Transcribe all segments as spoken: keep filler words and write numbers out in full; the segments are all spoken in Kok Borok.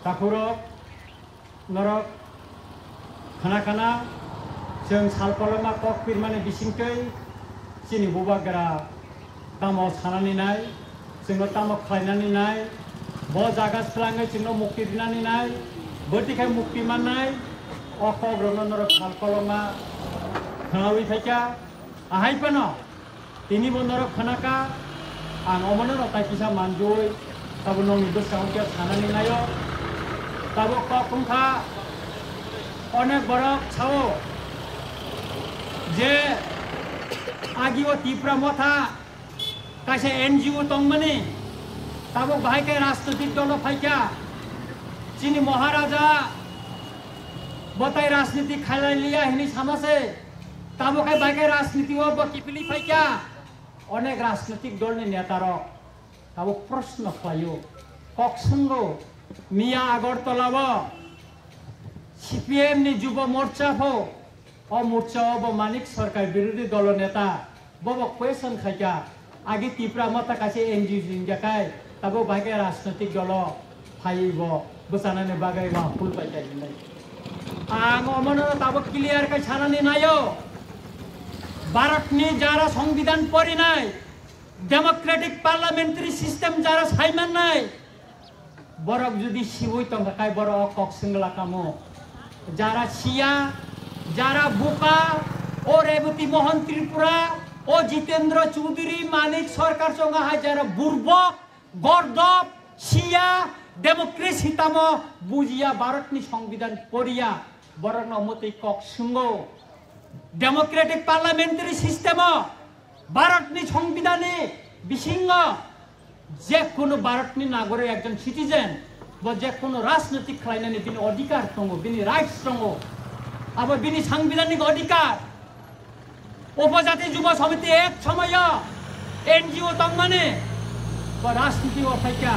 Takhurok, norok khana khana, chwng sal koloma kok pirmani bisingtwi chini bubagra tamo sanani nai, chwngno tamo khlainani nai, bo jaga swlangwi chwngno mukti rinani nai, bwtwi khai mukti mannai, o kokrokno norok sal koloma khnaui phaikha. Ahai phano tini bo norok khanaka, ang omono rok tai kisa manjui, tabo nokni bwskango khe sanani naio. Tabo kok wngkha, onek borok sao je agi o Tipra Motha kaisa N G O tongmani, tabuk bahai khe rajnoitik dolo phaikha, chini Maharaja bo tai rajniti khailai liya hinwi sama se, tabuk khai bahai khe rajniti o bo kiphilwi phaikha. Onek rajnoitik dolni netarok tabuk proshno khlaio, kok swngo, miya Agartala o C P M ni Jubo Morcha pho, o morcha o bo Manik Sarkar birodhi dolo neta, bo bo question khaikha, agi Tipra Motha kaisa N G O wngya khai, tabuk bahai khe rajnoitik dolo phaiwi bo bwchanani bagwi wahphul paikha hinwi. Ang omono tabuk clear khe sanani naio, Bharatni jara Songbidan porinai, democratic parliamentary system jara saimannai, borok jodi siwi tongkha khai borok o kok swngla kamo. Jara siya, jara buka, o Reboti Mohan Tripura, o Jitendra Chaudhary, Manik Sarkar chonga hai jara burbok, gordop, siya, democracy tamo bujiya, Bharatni Songbidan poriya, borokno mwtwi kok swnggo. Democratic parliamentary system o Bharatni Songbidanni bisingo je kunu Bharatni nagorik, ekjon citizen, bo je kunu rajnoitik khlainani bini odhikar tongo, bini rights tongo, abo bini sangbidhanik odhikar. Upojati Jubo Samiti ek somoyo N G O tongmani, bo rajniti o phaikha.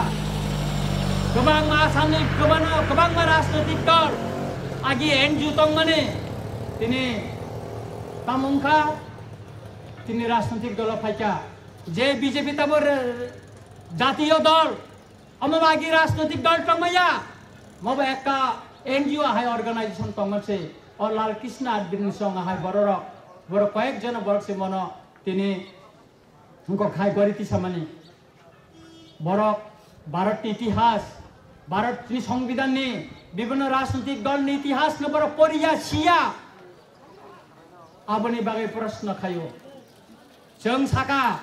Kwbangma Assamni kwbangma, kwbangma rajnoitik dol agi N G O tongmani, tini tamo wngkha, tini rajnoitik dolo phaikha. Je B J P tamo re-, jatiyo dol, omo agi rajnoitik dol tongmaya, mobo ekta N G O hai organization tongmani se, o Lal Krishna Advent song hai bororok, borok koyek jona borok se mono tini wngkok hai gori tisamani. Borok Bharatni itihas, Bharatni Songbidanni, bibhinno rajnoitik dolni itihasno borok poriya, siya. Aboni bagwi proshno khaio. Chwng saka,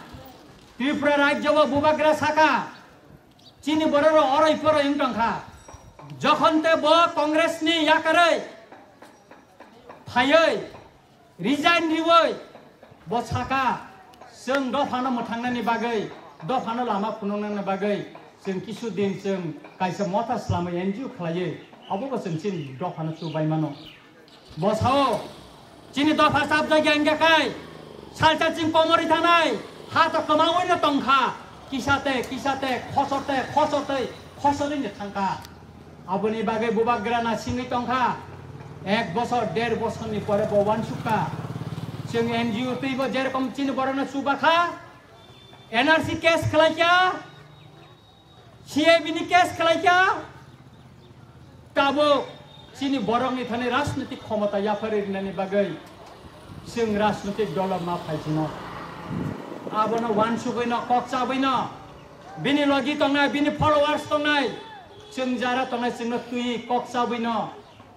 Tripura rajyo o bubagra saka, chini bororok oroi poroi wng tongkha. Jokhon te bo Congressni yakarwi phaiwi, resign riwi bo saka, chwng dophano mwthangnani bagwi, dophano lama phunuknani bagwi chwng kisu din chwng kaisa motha swlamwi N G O khlaiwi, obo bo chwng chini dophano chubaimano. Bo sao, chini dopha chapjak ya wngya kai, salsa chwng komorwi thanai, ha to kwmaoino tongkha, kisa te, kisa te, khosor te, khosor tei, khosorwino thangkha. Aboni bagwi bubagra na singwi tongkha. Ek bosor, der bosorni pore bo uansukha. Chwng N G O twibo jerokom chini borokno chubakha, N R C case khlaikha, C A B ni case khlaikha. Tabuk chini borokni thani rajnitik khomota yapharwi rinani bagwi chwng rajnitik dolo ma phaisino. Abono uansugwino, kok chabwino, bini logi tongnai, bini followers tongnai, chwng jara tongnai, chwngno twi kok chabwino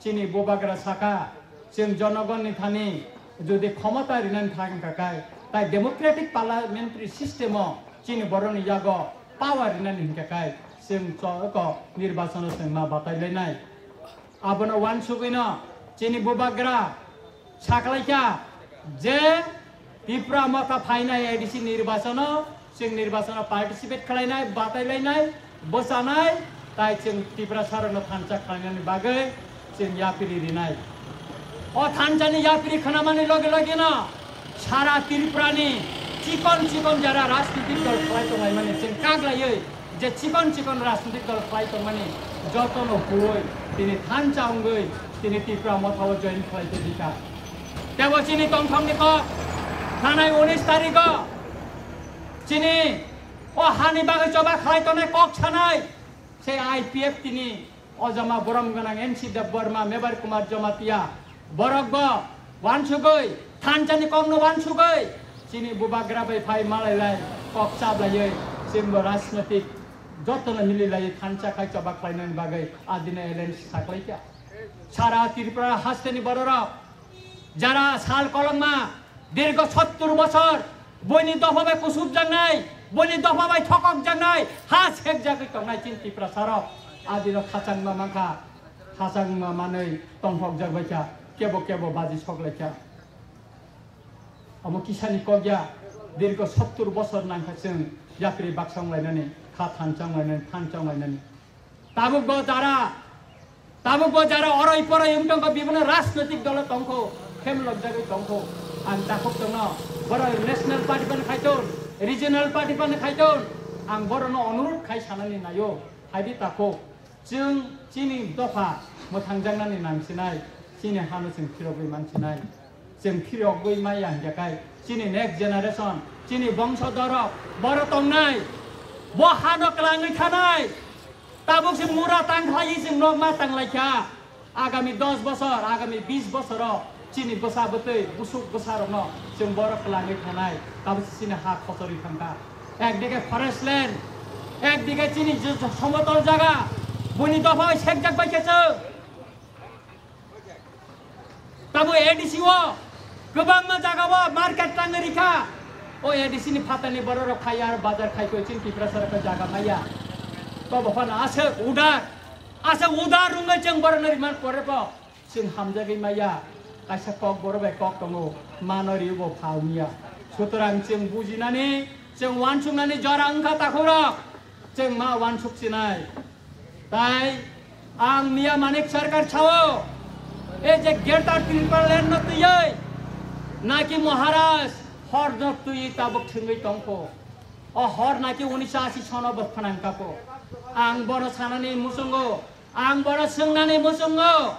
chini bubagra saka, chwng jonogonni thani jodi khomota rinani thang kha kai, tai democratic parliamentary system o chini borokni yago power rinani hinkha kai, chwng choko nirbachono chwng ma batai lainai. Abono uansugwino chini bubagra saklaikha je Tipra Motha phainai A D C nirbachono, chwng nirbachono participate khlainai, batai lainai, bwchanai, tai chwng Tiprasarokno thansa khlainani bagwi chwng yapiri rinai. O thansani yapiri khnamani loge logeno sara Tripurani chikon chikon jara rajnitik dol khlai tonglaimani chwng kaglaiwi je chikon chikon rajnitik dol khlai tongmani jotono huoi tini thansa wngwi tini Tipra Motha o join khlai tongkha. Tebo chini tongthokni kok thanai unis tarikh o chini o hani bagwi choba khlai tongnai kok sanai se I P F tini O joma borom gwnang N C Debbarma, Mebar Kumar Jamatia, borok bo wansugwi, thansa ni kok no wansugwi, chini bubagra bai phai malai lai, kok chablaiwi, chwng bo rajnitik jotono mili lai thansa khai choba khlainani bagwi adino alliance saklaikha. Sara Tripura hasteni bororok jara sal kolokma, dirgo sottur bosor, boini dopha bai kusubjaknai, boini dopha bai thokokjaknai, ha sekjagwi tongnai chini Tiprasarok. Adino khachangma mankha, khachangma manwi tongthokjak baikha, kebo kebo baji soklaikha. Omo kisani kok ya, dirgo sottur bosor nangkha chwng yakri baksa wnglainani, kha thansa wnglainani, thansa wnglainani. Tabuk bo jara, tabuk bo jara oroi poroi wng tongkho, bibino rajnoitik dolo tongkho, khemlok jagwi tongkho. Ang takhuk tongno, borok national party phano khaiton, regional party phano khaiton, ang borokno onurudh khai sanani naio, haidi takhuk. Chwng chini dopha mwthangjaknani nangsinai, chini hano chwng phirogwi mansinai. Chwng phirogwi maya hingkhe kai chini next generation, chini bongso dorok boro tongnai, bo hano klangwi thanai. Tabuk se mura tangkhlai chwng nokma tanglaikha. Agami dos bosor, agami bis bosoro chini bwsa bwtwi, busuk bwsarokno chwng boro klangwi thanai. Tabuk se chini ha khochorwi thangkha. Ekdike forest land, ekdike chini je somotol jaga, boni dopha sekjak baikha chwng. Tabo A D C o kwbangma jaga o market tangwi rikha. O A D C ni phatani bororok khai ar bazar khai koi chini Tiprasarok jaga maya. Tobo phano aswk udar, aswk udar wngwi chwng borokno rimani pore bo chwng hamjagwi maya. Kaisa kok borok bai kok tongo, mano ribo pha wngya. Sutorang chwng bujinani, chwng wansuknani jora wngkha takhukrok. Chwng ma wansuk sinai. Tai ang Miya Manik Sarkar sao, e je Greater Tipraland no twiwi naki Maharaj hor no twiwi tabuk thwngwi tongkho. O hor naki unisho ashi sono bo phanang kako. Ang bono sanani muchungo, ang bono swngnani muchungo.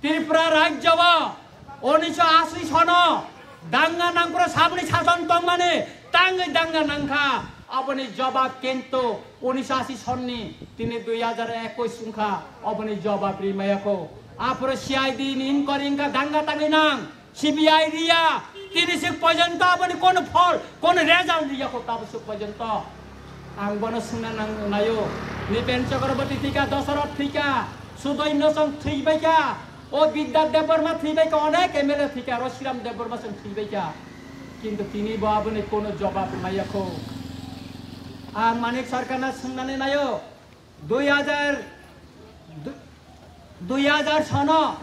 Tripura rajyo o unisho ashi sono danga nangkro saboni sason tongmani tangwi danga nangkha. Aboni jobab kintu unisho ashi sonni tini dui hajar ekush wngkha. Aboni jobab rimayakho. Aphuru C I D ni inquiry wngkha, danga tangwi nang. C B I riya, tini sik porjonto aboni kono phol, kono result riyakho tabuk sik porjonto. Ang bono swngna nang nayo. Nipen Chakraborty thwikha, Dasarath thwikha, Sudoy Nosong thwibaikha, o Bidya Debbarma thwibaikha, onek M L A thwikha, Roshiram Debbarma chwng thwibaikha. Kintu tini bo aboni kono jobab mayakho. Ang Manik Sarkarno swngnani nayo. Dui hajar, du-, dui hajar sono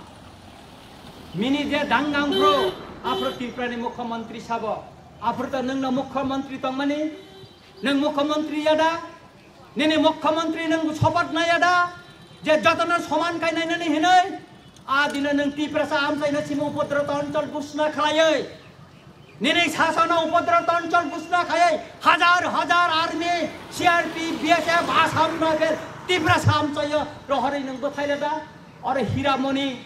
mini je dangang pro, aphro Tripura ni mukhyamantri sabo, aphro to nwngno mukhyamantri tongmani, nwng mukhyamantri yada, nini mukhyamantri nwng sopat na yada, je jotono soman kai nai nani hinoi, a dino nwng Tiprasa amchaino simi upodroto onchol busna khlaioi. Nini sasano upodroto onchol busna khaioi hajar hajar army, C R P, B S F, Assam Rifle, Tiprasa amchaio rohoroi nwng bwthai leda. Oro Hiramoni,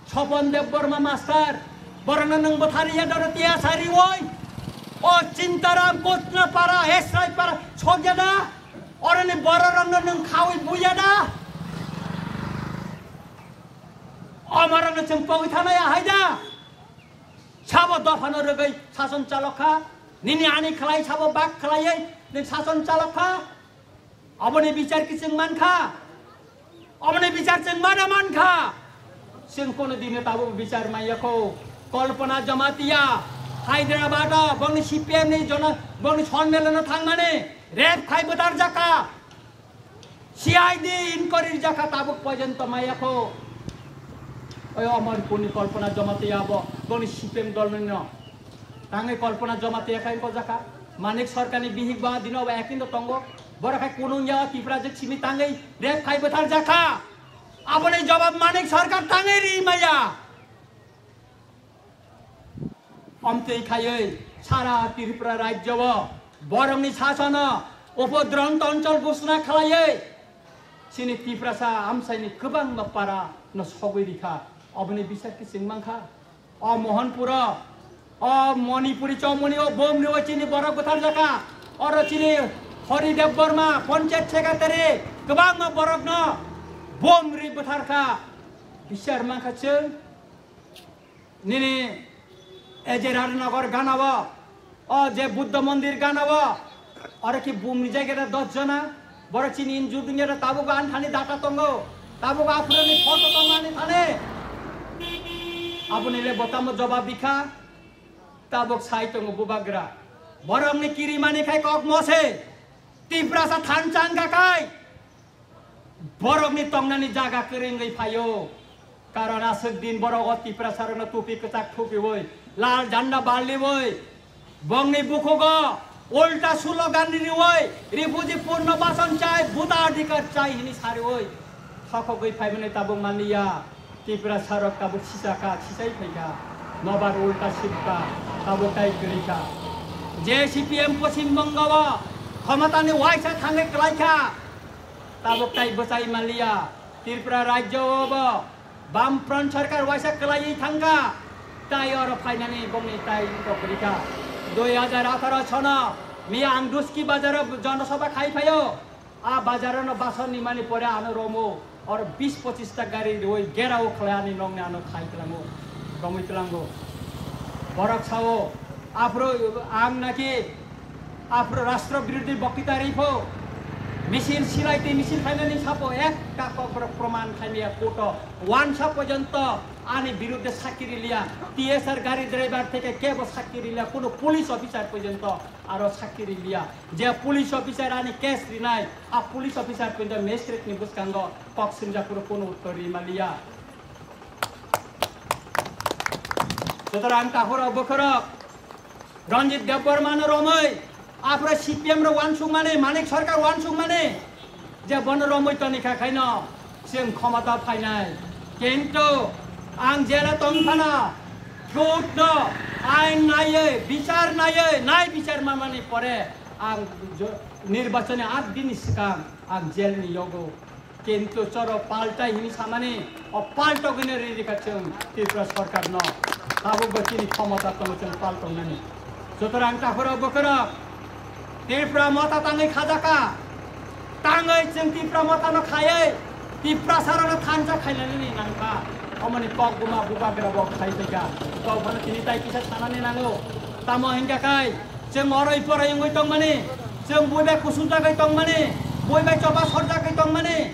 Sopon Debbarma master, borokno nwng bwthari ya doro tiya sari oi. O Chintaram, Kotna para, Esrai para, sogya da. Oroni bororokno nwng khaui buya da. Omorokno chwng pogwi thanaya hai da. Sabo dophano rwgwi sason chalok kha, nini ani khlai sabo bak khlaiwi nwng sason chalok kha. Oboni bichar ki chwng man kha? Oboni bichar chwng mana man kha? Chwng kono dino tabuk bichar manya kho. Kalpana Jamatia Hyderabad o bongni C P M ni jono bongni sonmelon o thangmani rape khai bwtar jakha. C I D inquiry jakha tabuk porjonto maya kho. Oi Amarpurni Kalpana Jamatia bo boni C P M dol nino. Tangwi Kalpana Jamatia khai ko jakha. Manik Sarkarni bihik ba dino ba ekindo tongo. Bora khai kunung ya Tipra jek simi tangwi rape khai bwthar jakha. Aboni jawab Manik Sarkar tangwi ri maya. Omtwi khaiwi sara Tripura rajyo o borokni sasono upodroto onchol busna khlaiwi chini Tiprasa amchaini kwbangma para no sogwi rikha. Oboni bisar khe chwng mankha. O Mohanpuro, o Manipuri chomoni o bomni o chini borok bwthar jakha. Oro chini Hari Debbarma, Panchayat Secretary, kwbangma borokno Bom ri bwtharkha, bichar mankha chwng. Nini Ejerar Nagar ganao, o je Buddha Mandir ganao, oro ki bumni jaga da dos jona, boro chini injur dunya da tabuk anthani data tongo, tabuk aphurani photo tongo ani thani. Aboni le botamo jobab bikha, tabuk sai tongo bubagra. Borokni kirimani khai kok mose, Tiprasa thansa wngkha khai. Borokni tongnani jaga kwrwi wngwi phaio. Karon aswk din borok o Tiprasarokno tupi kwchak thupiui, lal janda balliui, bongni bukhugo ulta slogan riui, refugee purno bason chai, bhuta adhikar chai hini sariui thokhogwi phaimani tabuk manliya. Tiprasarok tabuk sisakha, sisai phaikha, nobar ulta sipkha, tabuk tai kwrwikha. Je C P M Poschim Bongo o khomotani waisa thangwi kwlaikha, tabuk tai bwchai manliya. Tripura rajyo o bo Bamfront sarkar waisa kwlaiwi thangkha, tai oro phainani bongni tai wngkha kwrwikha. Dui hajar atharo sono miya ang Duski bazaro jonosabha khai phaio. A bazaro no bason ni mani pore ano romo, oro bis pochis ta gari riui gerao khlai ani nokni ano khai tlango, romwi tlango. Borok sao, aphro ang naki aphro rashtra birodhi boktita ripho, misil silai tei misil khainani sapo ek kak kok borok proman khaimya koto, wansa porjonto ani biruddhe sakki riliya, T S R gari driver theke kebo sakki riliya, kono police officer porjonto aro sakki riliya. Je police officer ani case rinai, a police officer pinto magistrate ni bwskango kok swngjak phuru kono uttor ri maliya. Sutorang takhorok bokhorok Ranjit Debbarma no romwi, aphro C P M rok wansukmani, Manik Sarkar wansukmani, je bono romwi tonikha khaino chwng khomota phainai. Kintu ang jela tong phano, court no ain naiwi, bichar naiwi, nai bichar mamani pore ang jo-, nirbachoni aat din ni swkang ang jel ni yogo. Kintu choro paltai hini samani, o paltogwino ri rikha chwng Tripura Sarkar no. Tabukbo chini khomota tongo chwng paltongnani. Sutorang takhorok bokhorok Tripura motha tangwi khajaka. Tangwi chwng Tripura motha no khayai, Tripura sarano thansa khainani nangkha. Omoni kok buma bubagra bo khai phaikha. Kok phano tini tai kisa sanani nango. Tamo hinkha khai chwng oroi poroi wngwi tongmani, chwng bui bai kusujagwi tongmani, bui bai choba sorjagwi tongmani.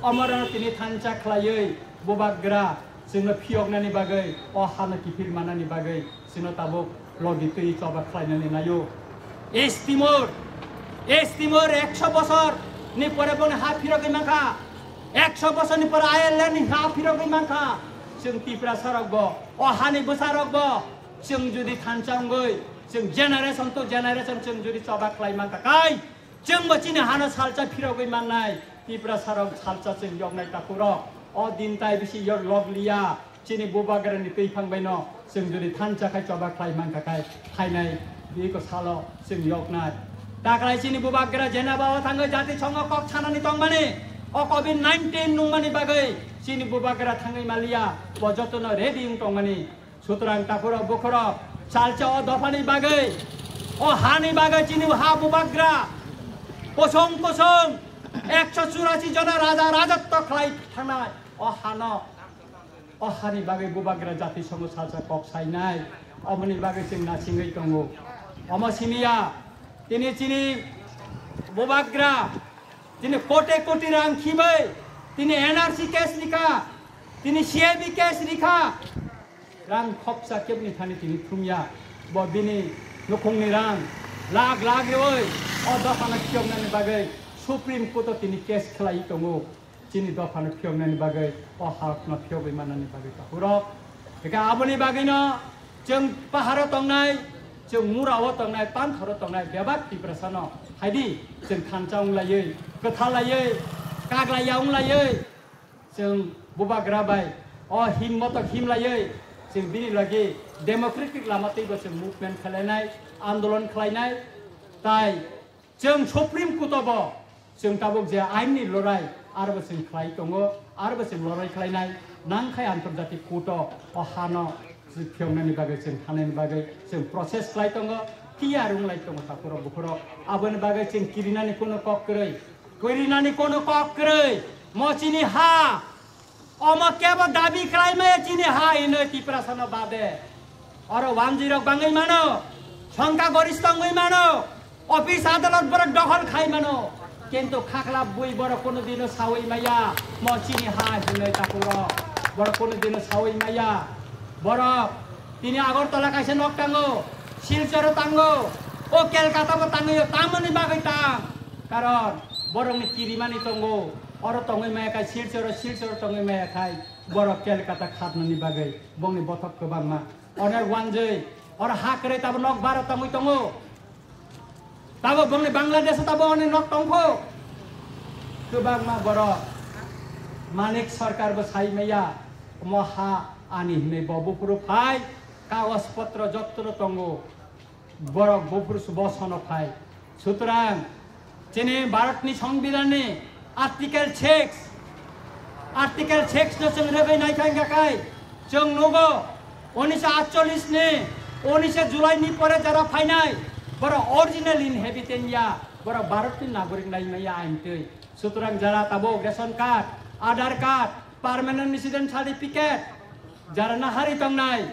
Omorano tini thansa khlaiwi bubagra chwngno phiyoknani bagwi, o hano kiphil manani bagwi chwngno tabuk logi twi choba khlainani naio. East Timor, East Timor ekso bosor ni pore boni ha phirogwi mankha, ekso bosor ni pore Ireland ni ha phirogwi mankha. Chwng Tiprasa rok bo, o hani bwsa rok bo, chwng jodi thansa wngwi, chwng generation to generation chwng jodi choba khlai mankha kai, chwngbo chini hano salsa phirogwi mannai, Tiprasa rok salsa chwng yoknai takhurok. O din tai bisi yor log liya, chini bubagrani twiphang baino chwng jodi thansa khai choba khlai mankha khai phainai biko salo chwng yoknai. Taklai chini bubagra jenaba o thangwi jati songo kok sanani tongmani, o covid nineteen nungmani bagwi chini bubagra thangwi maliya, bo jotono ready wng tongmani. Sutrang takhurok bukhurok salsa o dophani bagwi, o hani bagwi chini ha bubagra kosong kosong ekso churasi jona raja rajotto khlai thangnai o hano, o hani bagwi bubagra jati songo salsa kok sainai, omoni bagwi chwng nasingwi tongo. Omo simiya tini chini bubagra tini kote koti rang khibai tini N R C case rikha, tini C A B case rikha. Rang khopsa kebni thani tini thumya, bo bini nukhungni rang lakh lakh rioi o dophano phiyoknani bagwi Supreme Court o tini case khlai tongo. Chini dophano phiyoknani bagwi, o hakno phiyogwi mannani bagwi takhurok. Eka aboni bagwino chwng paharo tongnai, chwng murao tongnai, panthoro tongnai bebak Tiprasano haidi chwng thansa wnglaiwi, kwthalaiwi, kaglaiya wnglaiwi, chwng bubagra bai o him motok himlaiwi chwng bini logi democratic lama twibo chwng movement khlainai, andolon khlainai, tai chwng Supreme Court o bo chwng tabuk je ain ni lorai, aro bo chwng khlai tongo, aro bo chwng lorai khlainai, nang khai antarjatik court o o hano phiyoknani bagwi chwng thangnani bagwi chwng process khlai tongo, tiyar wnglai tongo takhurok bukhurok. Aboni bagwi chwng kirinani kono kok kwrwi, kirinani kono kok kwrwi. Mo chini ha, omo kebo dabi khlai maya chini ha hinwi Tiprasano bade. Oro wanjwi rok bangwi mano, songkha goristo wngwi mano, office adalot borok dokhol khai mano. Kintu khakla bui borok kono dino sawi maya, mo chini ha hinwi takhuk rok. Borok kono dino sawi maya. Borok tini Agartala kaisa nok tango, Silchoro tango, o Kolkata bo tangwi, tamoni bagwi tang. Karon borokni kirimani tongo, oro tongwi maya khai Silchoro, Silchoro tongwi maya khai borok Kolkata khatnani bagwi bongni bothop kwbangma. Onek wanjwi, oro ha kwrwi tabo nok bara tongwi tongo. Tabo bongni Bangladesh tabo onek nok tongkho. Kwbangma borok Manik Sarkar bo sai maya, omo ha ani hinwi bo buphuru phai, kagoj potro jotto tongo. Borok buphuru su bo sono phai. Sutrang, chini Bharatni Songbidanni Article six, Article six no chwng rwgwi naikha wngkha khai, chwng nugo, unisho atchollish ni, unisho July ni pore jara phainai, borok original inhabitant ya, borok Bharatni nagorik nai maya ain twi. Sutrang jara tabuk ration card, Aadhaar card, permanent resident certificate, jara nahari tongnai,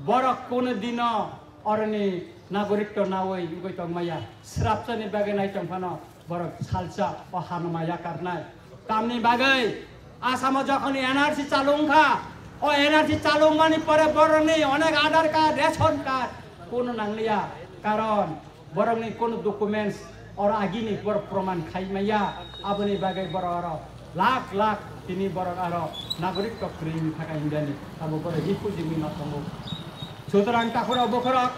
borok kono dino oroni nagorik to nawi wngwi tongmaya. Srapsani bagwi nai tongphano borok salsa o hanuma yakarnai. Tamni bagwi Asamo jokhon N R C chalu wngkha, o N R C chalu wngmani pore borokni onek Aadhaar card, ration card kono nangliya. Karon borokni kono documents oro agini borok proman khai maya, aboni bagwi borok oro lakh lakh tini borok aro nagorik to kwrwi wngwi thaka India ni, abo borok refugee wngwi ma tongo. Sutrang takhurok bukhurok,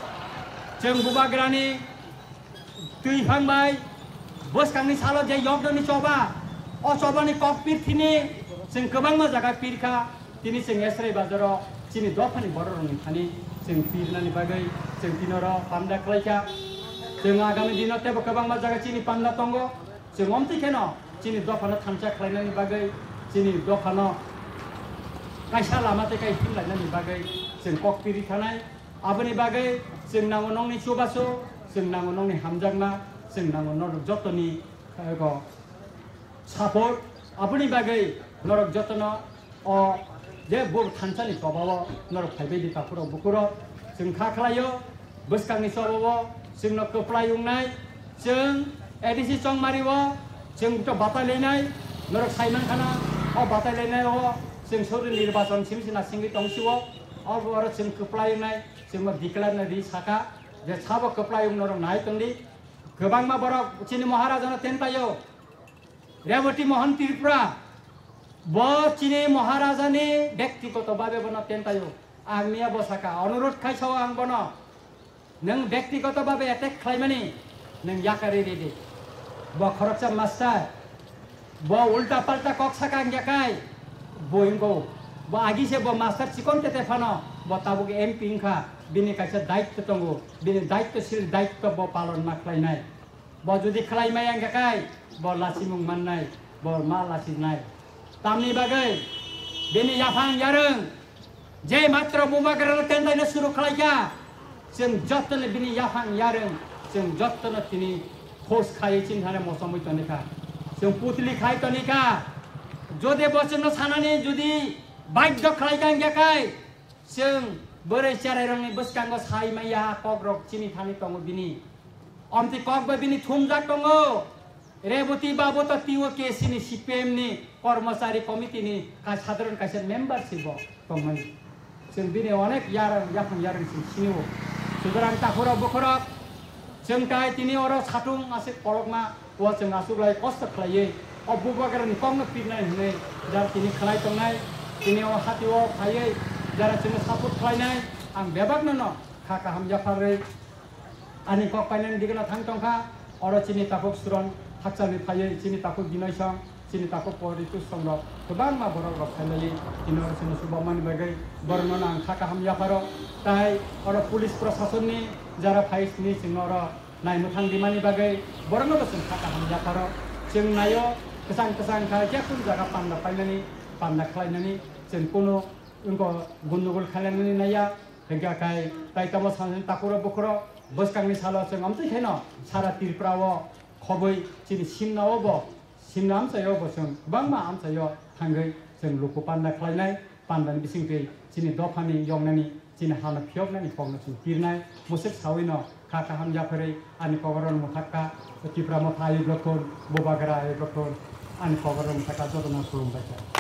chwng bubagrani twi phang bai bwskangni salo je yokdoni choba, o chobani kok pir thini chwng kwbangma jaga pirkha. Tini chwng Esrai bazaro chini dophani bororokni thani chwng pirnani bagwi chwng tinoro panda khlaikha. Chwng agami dino teibo kwbangma jaga chini panda tongo. Chwng omtwi kheno chini dophano thansa khlainani bagwi, chini dophano kaisa lama tei kai himlainani bagwi chwng kok piri thanai. Aboni bagwi chwng nango nokni chubachu, chwng nango nokni hamjakma, chwng nango norok jotoni, eh, go support. Aboni bagwi norok jotono o je bo thansani chobao norok phaibai di takhurok bukhurok. Chwng kha khlaio, bwskangni chobao chwngno kwplai wngnai. Chwng A D C Chongmari o chwng to batai lainai, norok sai mankhana o batai lainai o chwng sori nirbachon simi sina singwi tongsio. O oro chwng kwplai wngnai, chwngno declare na ri saka je sabo kwplai wng norok nai tongdi. Kwbangma borok chini Maharajano tentaio. Reboti Mohan Tripura, bo chini Maharajani bektigoto babe bono tentaio. Ang miya bo saka, onurot khaisao ang bono, nwng bektigoto babe attack khlaimani, nwng yakarwi ridi. Bo khoroksa master, bo ulta palta kok saka ang yakai, bo ingo, bo agi se bo master chikon tete phano, bo tabuk M P wngkha, bini kaisa daitto tongo, bini daitto sil daitto bo palon ma khlainai. Bo jodi khlai maya wngkha khai, bo lachimung mannai, bo ma lachinai. Tamni bagwi bini yaphang yarwng je matro bubagrano tentaino suru khlaikha, chwng jottoni bini yaphang yarwng, chwng jottono tini khos khai chini thani mochomwi tonikha. Chwng putli khai tonikha. Jodi bo chwngno sanani jodi baidhyo khlaikha wngkha khai, chwng bwrwi cherairokni bwskango sai maya kokrok chini thani tongo bini. Omtwi kok bai bini thumjak tongo. Reboti babu to T O K C ni C P M ni kormochari committee ni ka sadharon kaisa member si bo tongmani. Chwng bini onek yarang yaphang yarang si sinio. Sudarang takhurok bukhurok chwng tai tini oro satung aswk kolokma o chwng aswk lai kosto khlaiwi o bubagrani kokno pirnai hwnwi jara tini khlai tongnai. Tini o hati o phaiwi jara chwngno support khlainai ang bebakno no kha kaham yapharwi. Ani kok painani digeno thang tongkha, oro chini takhuk Suron Hakchalni phaiwi chini takhuk Binoy Song, chini takhuk Poritu Song rok kwbangma borok rok phailaiwi tini oro chini subamani bagwi borokno ang kha kaham yapharo. Tai oro police prosasonni jara phai sini chwngno oro naimwthang rimani bagwi borokno bo chwng kha kaham yapharo. Chwng naio kwchang kwchang kha je kunu jaga panda painani, panda khlainani chwng kunu wngko gundogol khlainani naiya. Hingkha khai tai tamo sanjani takhuro bukhuro bwskangni salo chwng amtwi khaino sara Tripura o khobwi chini simna o bo Simno amchaio bo chwng kwbangma amchaio thangwi chwng luku panda khlainai, pandani bisingtwi chini dophani yoknani, chini hano phiyoknani kokno chwng pirnai. Musuk sawino kha kaham yapharwi ani kokrokno mwthakha, Tipra Motha ayuk rok thun, Bubagra ayuk rok thun, ani kokrokno mwthakha, jotono khulumbaikha.